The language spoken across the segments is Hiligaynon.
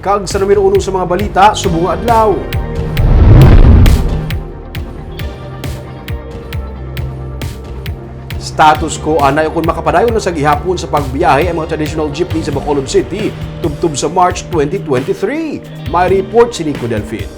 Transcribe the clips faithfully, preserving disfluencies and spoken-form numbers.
Kag sa numero uno sa mga balita subong nga adlaw. Status quo anay kon makapadayon na sa gihapon sa pagbiyahe ang mga traditional jeepney sa Bacolod City tubtob sa March twenty twenty-three. May report si Nico Delfin.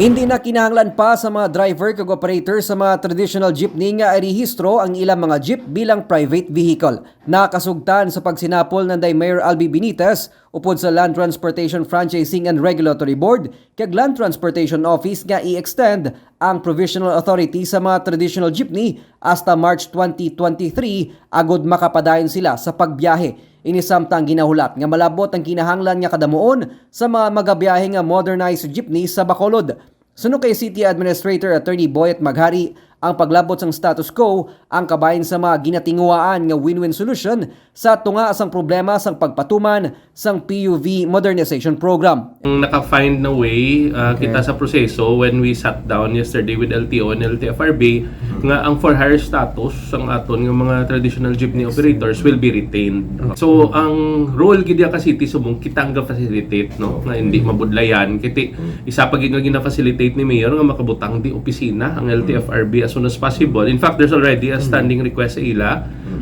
Hindi na kinahanglan pa sa mga driver kag operator sa mga traditional jeepney nga irehistro ang ilang mga jeep bilang private vehicle. Nakasugtan sa pagsinapol nanday Mayor Albi Benitez upod sa Land Transportation Franchising and Regulatory Board kag Land Transportation Office nga i-extend ang provisional authority sa mga traditional jeepney hasta March twenty twenty-three agud makapadayon sila sa pagbiyahe. Ini samtang ginahulat nga malabot ang kinahanglan nga kadamuon sa mga magabiyahe nga modernized jeepney sa Bacolod. Suno kay City Administrator Attorney Boyet Maghari, ang paglabot sang status quo ang kabahin sa mga ginatinguhaan nga win-win solution sa tunga sang problema sang pagpatuman sang P U V modernization program. Ang naka-find na way, ah, Okay. kita sa proseso when we sat down yesterday with L T O and L T F R B, nga ang for hire status sang aton nga mga traditional jeepney operators will be retained. So, ang role gid ka city subong kita ang ga-facilitate, no, nga hindi mabudlayan. Kiti isa pa gid nga gina-facilitate ni Mayor nga makabutang di opisina ang L T F R B as soon as possible. In fact, there's already a standing request sa ila.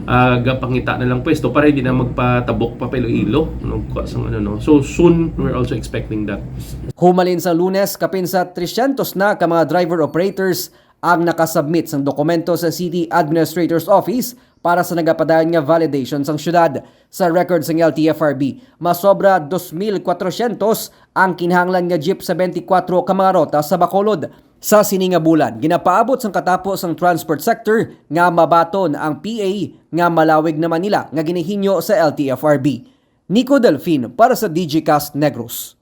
Ah, gapangita na lang pwesto para hindi na magpatabok pa pa Iloilo, no, kuha sang ano, no. So soon, we're also expecting that. Humalin sa Lunes, kapin sa tresyentos na ka mga driver operators ang nakasubmit sang dokumento sa City Administrator's Office para sa nagapadayon nga validation sang syudad. Sa record sang L T F R B, masobra dos mil kwatrosyentos ang kinahanglan nga jeep sa twenty-four ka mga rota sa Bacolod. Sa sini nga bulan, ginapaabot sang katapo sang transport sector nga mabaton ang P A nga malawig naman nila nga ginahinyo sa L T F R B. Nico Delfin para sa Digicast Negros.